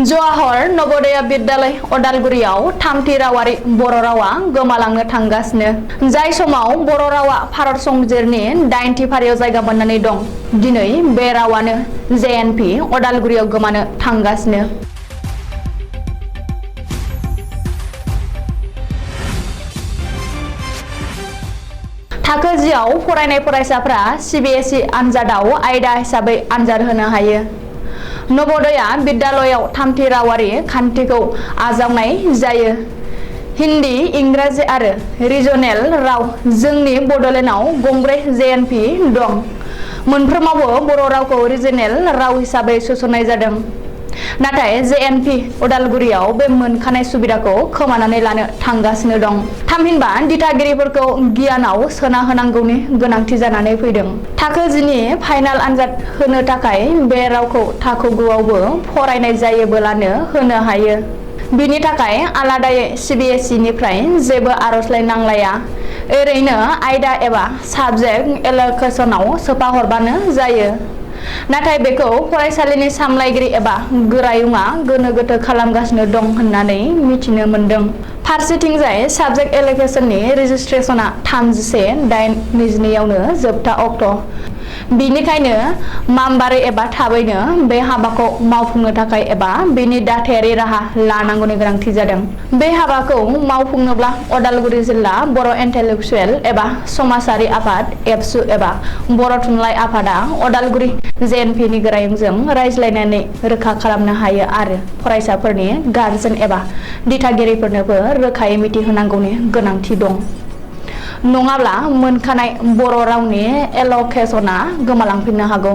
जवाहर नवोदय विद्यालय अदालगुरियाव थामथि रावारि बर' रावा गोमालांनो थांगासिनो। जाय समाव बर' रावा भारत संबिजिरनि 8थि फारियाव जायगा मोननानै दं, दिनै बे रावानो JNP अदालगुरियाव गोमानो थांगासिनो। थाखो 10 आव फरायनाय फरायसाफ्रा CBSE आनजादाव आयदा हिसाबै आनजाद होनो हायो। नवोदया विद्यालयाव थामथि रावारि खान्थिखौ आजावनाय जायो। हिन्दी, इंराजि आरो रिजनेल राव जोंनि बड'लेण्डआव गंब्रै JNP दं। मोनफ्रोमावबो बर' रावखौ रिजनेल राव हिसाबै सोसननाय जादों। नाथाय JNP अदालगुरियाव बे मोनखानाय सुबिदाखौ खोमानानै लानो थांगासिनो दं। थामहिनबा दिथागिरिफोरखौ गियानाव सोना होनांगौनि गोनांथि जानानै फैदों। थाखो 10 नि फाइनाल आनजाद होनो थाखाय बे रावखौ थाखो 9 आवबो फरायनाय जायोबोलानो होनो हायो। बिनि थाखाय आलादायै CBSE निफ्राय जेबो आर'जलाइ नांलाया। ओरैनो आयदा एबा साबजेक्ट एल'केसनाव सोफाहरबानो जायो। नाथाय बेखौ फरायसालिनि सामलायगिरि एबा गोरायुंआ गोनो गोथो खालामगासिनो दं होननानै मिथिनो मोन्दों। फारसेथिंजाय साबजेक्ट एल'केसननि रेजिस्ट्रेसनआ 31/8/22 आवनो जोबथा अक्ट'। बिनिखायनो मामबारै एबा थाबैनो बे हाबाखौ मावफुंनो थाखाय एबा बेनि दाथायारि राहा लानांगौनि गोनांथि जादों। बे हाबाखौ मावफुंनोब्ला अदालगुरि जिल्ला बर' इन्टेलेक्सुवेल एबा समाजारि आफाद एबसु एबा बर' थुनलाइ आफादा अदालगुरि JNP नि गोरायुंजों रायज्लायनानै रोखा खालामनो हायो आरो फरायसाफोरनि गारजेन एबा दिथागिरिफोरनोबो रोखायै मिथिहोनांगौनि गोनांथि दं। नङाब्ला मोनखानाय बर' रावनि एल'केसनआ गोमालांफिननो हागौ।